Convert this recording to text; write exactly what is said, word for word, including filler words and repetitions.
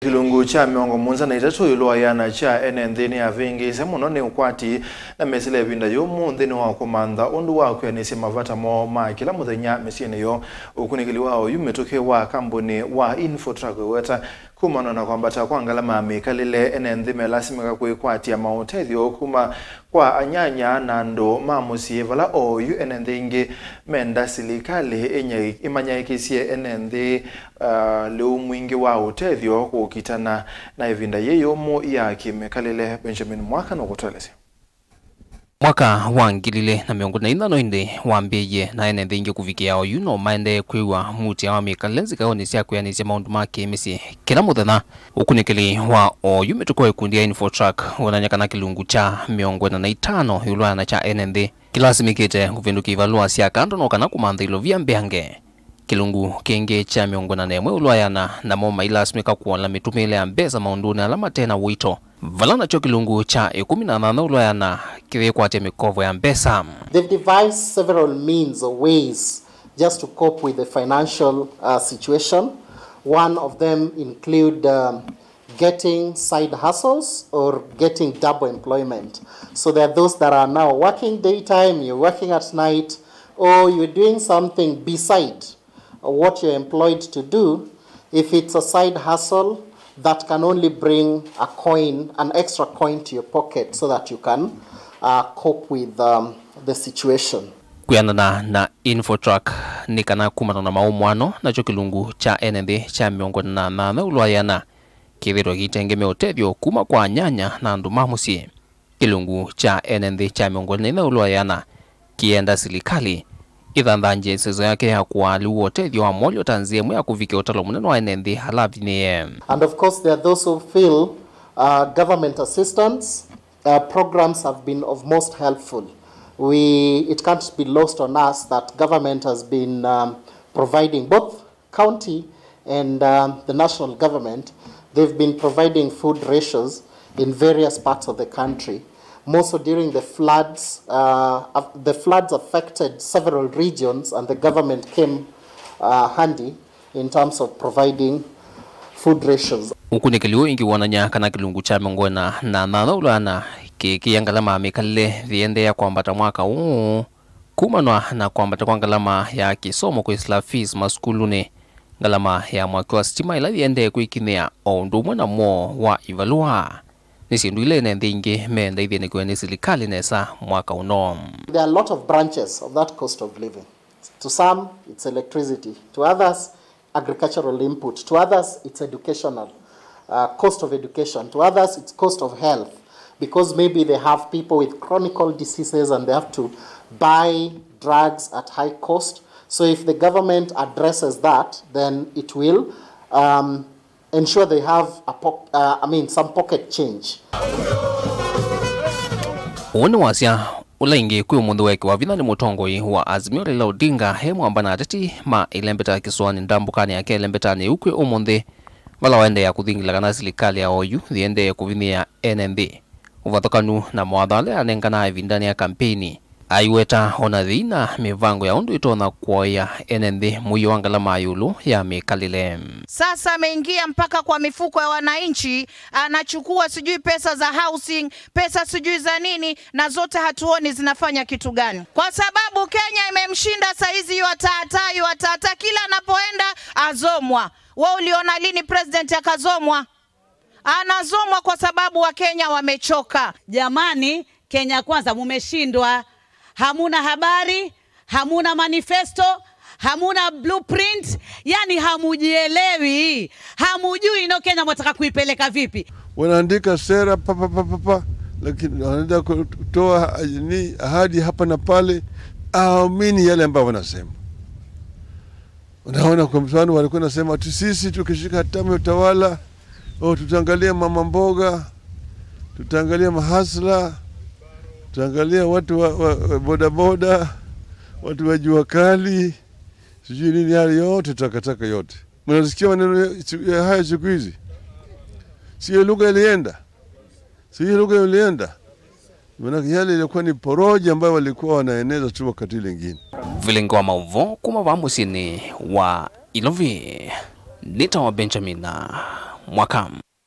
Kĩlungu kya mĩongo mũonza na itatũ ĩũlũ wa ĩana kya ene nthĩ nĩyavĩngĩĩsya mũno nĩ ũkwati na mesĩle ĩvinda yũmũ nthĩnĩ wa kũmantha ũndũ wa kwĩanĩsya mavata moo ma kĩla mũthenya mĩsyĩnĩ yoo. Ũkunĩkĩli wa oyu mĩtũkĩ wa kambuni wa Infotrak wĩweta kumana na kwambata kwa ngalama ya mĩkalĩle, ene nthĩ melasimĩka kwĩkwatya maũtethyo kuma kwa anyanya na andũ ma mũsyĩ, vala oyu ene nthĩ ingĩ menda silikalĩ ĩnyaĩ-, ĩmanyaĩĩkĩsye ene nthĩ, ah, lĩu mwingĩ wa ũtethyo kũkitana na ĩvinda yĩ yũmũ ya kĩmĩkalĩle. Benjamin Mwaka nũkũtũelesya. Mwaka wa ngili ilĩ na mĩongo ĩlĩ na ithano ĩndĩ wambĩĩie na ene nthĩ ingĩ kũvikĩa oyu no maendee kwĩw'a muutĩa wa mĩkalĩle nzikaonĩ sya kwĩanĩsya maũndũ ma kĩmĩsyĩ kĩla mũthenya. Ũkunĩkĩli wa oyu mĩtũkĩ wa ĩkundi ya Infotrak wonany'a kana kĩlungu kya mĩongo ĩna na itano ĩũlũ wa ĩana kya ene nthĩ kĩlasimĩkĩte kũvĩndũkĩa ivalũa sya kando no kana kũmantha ilovia mbeange. Kĩlungu kĩngĩ kya mĩongo ĩna na ĩmwe ĩũlũ wa ĩana namo mailasimĩka kũola mĩtũmĩĩle ya mbesa maũndũnĩ ala mate na ũito, vala nakyo kĩlungu kya ĩkũmi na nyanya ĩũlũ wa ĩana kĩyĩkwatya mĩkovo ya mbesa. They've devised several means or ways just to cope with the financial, uh, situation. One of them include, um, getting side hustles or getting double employment. So there are those that are now working daytime, you're working at night, or you're doing something beside what you're employed to do. If it's a side hustle that can only bring a coin, an extra coin to your pocket so that you can, uh, cope with, um, the situation. Kwĩanana na Infotrak, nĩ kana kumana na maũmwano, nakyo kĩlungu kya ene nthĩ kya mĩongo ĩna na nyanya ĩũlũ wa ĩana kĩthĩtwe kĩitengemea ũtethyo kuma kwa anyanya na andũ ma mũsyĩ. Kĩlungu kya ene nthĩ kya mĩongo ĩna na inya ĩũlũ wa ĩana kĩenda silikalĩ ĩthanthange ĩseso yake ya kũaa lĩu wa ũtethyo wa mwolyo ta nzĩa ĩmwe ya kũvikĩa ũtalo mũnene wa ene nthĩ ala avinyĩĩe. And of course, there are those who feel, uh, government assistance, uh, programs have been of most helpful. We, it can't be lost on us that government has been, um, providing, both county and, um, the national government, they've been providing food rations in various parts of the country. More so during the floods, uh, af-, the floods affected several regions, and the government came, uh, handy in terms of providing food rations. Ũkunĩkĩli ũũ ĩngĩ wonany'a kana kĩlungu kya mĩongo ĩna na nyanya ĩũlũ wa ĩana kĩkĩa ngalama ya mĩkalĩle yĩendeea kwambata mwaka ũũ, kumanwa na kwambata kwa ngalama ya kĩsomo kwĩsĩla fees masukulunĩ, ngalama ya mwaki wa sitima ĩla yĩendee kwĩkinyĩa, o ũndũ ũmwe na mwoo wa ivalũa. Nĩ syĩndũ ila ene nthĩ ingĩ meenda ithĩnĩkĩwe nĩ silikalĩ nesa mwaka ũno. There are a lot of branches of that cost of living. To some, it's electricity. To others, agricultural input. To others, it's educational, uh, cost of education. To others, it's cost of health, because maybe they have people with chronic diseases and they have to buy drugs at high cost. So if the government addresses that, then it will, um, ensure they have a po-, uh, I mean, some pocket change. Ũũ nĩ wasya ũla ĩngĩ kwĩ ũmũnthĩ weekĩwa vinya nĩ mũtongoi wa Azimio Raila Odinga e mwamba na ateti ma ĩlembeta kĩsũanĩ ndambũkanĩ yake ĩlembetanĩ ĩu kwĩ ũmũnthĩ, vala waendeea kũthingila kana silikalĩ ya oyu yĩendee kũvinyĩĩa ene nthĩ. Ũvathũkanu na mawatho ala anenganaa ĩvindanĩ ya kampeini, aiweta ona thĩna mĩvango ya ũndũ ĩtonya kũaĩa ene nthĩ mũio wa ngalama ya ĩũlũ ya mĩkalĩle. Sasa ameingia mpaka kwa mifuko ya wananchi, anachukua sijui pesa za housing, pesa sijui za nini, na zote hatuoni zinafanya kitu gani, kwa sababu Kenya imemshinda saizi. Yuatata, yuatata, kila anapoenda azomwa. Wewe uliona lini president akazomwa? Anazomwa kwa sababu Wakenya wamechoka. Jamani, Kenya Kwanza mumeshindwa. Hamuna habari, hamuna manifesto, hamuna blueprint, yani hamujielewi. Hamujui ino Kenya mwataka kuipeleka vipi. Wanaandika sera papa papa papa, lakini wanaenda kutoa ni ahadi hapa na pale, aamini yale ambayo wanasema. Unaona, kwa mfano, walikuwa nasema ati sisi tukishika hatamu ya utawala, oh, tutaangalia mama mboga, tutaangalia mahasla, tutaangalia watu wa, wa, wa bodaboda, watu wa jua kali, sijui nini, yale yote, takataka yote. Mnasikia maneno ya, ya haya siku hizi? Sio lugha ilienda? Si hiyo lugha ilienda? Maanake yale ilikuwa ni poroji ambayo walikuwa wanaeneza tu wakati ile ingine. Vilingi wa maũvoo kuma vaa mũsyĩnĩ wa Ilovi, nĩtawa Benjamin mwaka.